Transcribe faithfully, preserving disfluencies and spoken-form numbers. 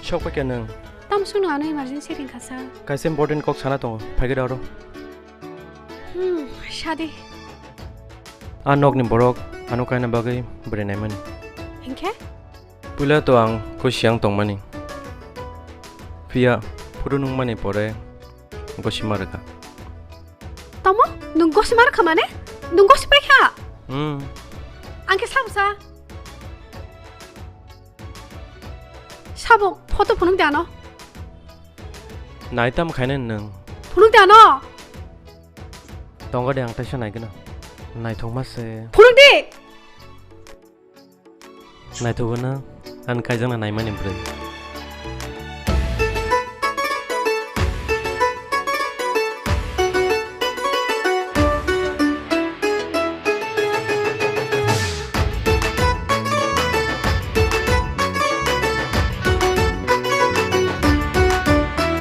Sok paikha nwng? Tamo songno ano emergency ringkha sa. Kaisa important kok sana tongo, phaikhe da oro. Hmm, sadi. A nokni borok ano kaina bagwi bwrwi naimani. Hinkhe? Puila to ang khusi ang tongmani. Phiya phuru nungmani pore gosima rwkha. Tamo? Nwng gosima rwkha mane? Nwng gosi paikha? Hmm. Ang khe sabo sa. Sabo photo phunuk de ano. Nai tam khainai nwng? Phunuk de ano. Tongo de, ang teisa naigwna. Naithokma se. Phunuk di. Naithogwna, ang kaijakna naimani bwrwi.